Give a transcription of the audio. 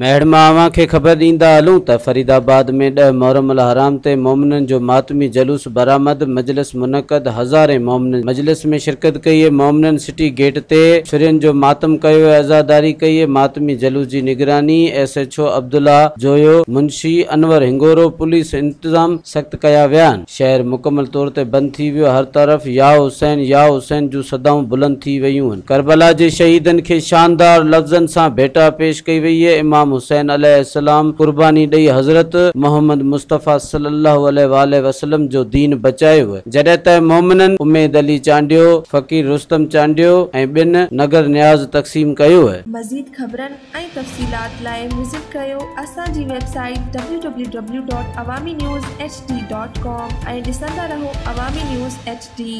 ميهڙ مان اوهان کي خبر ڏيندا هلون ته فريد آباد ۾ ڏهه محرم الحرام تي مومنن جو ماتمي جلوس برآمد، مجلس منعقد، هزارين مومنن مجلس ۾ شرڪت ڪئي، مومنن سٽي گيٽ تي ڇرين جو ماتم ڪيو ۽ عزاداري ڪئي، ماتمي جلوس جي نگراني S H O Abdullah Joyo, Munshi Anwar Hingoro, police انتظام سخت ڪيا ويا آهن. شهر مڪمل طور تي بند ٿي ويو، هر طرف يا حسين يا حسين جون صدائون بلند ٿي ويون. ڪربلا جي شهيدن کي شاندار لفظن سان ڀيٽا پيش ڪئي وئي، امام حسين عليه السلام قرباني ڏئي حضرت محمد مصطفيٰ صلي الله عليه واٰله وسلم جو دين بچايو، جڏهن ته مومنن اميد علي چانڊيو، فقير رستم چانڊيو ۽ ٻين نگر نياز تقسيم ڪيو. مزيد خبرن ۽ تفصيلات لاء وزٽ ڪريو اسان جي website W W W dot Awami news H D dot com ۽ ڏسندا رهو عوامي نيوز ايڇ ڊي.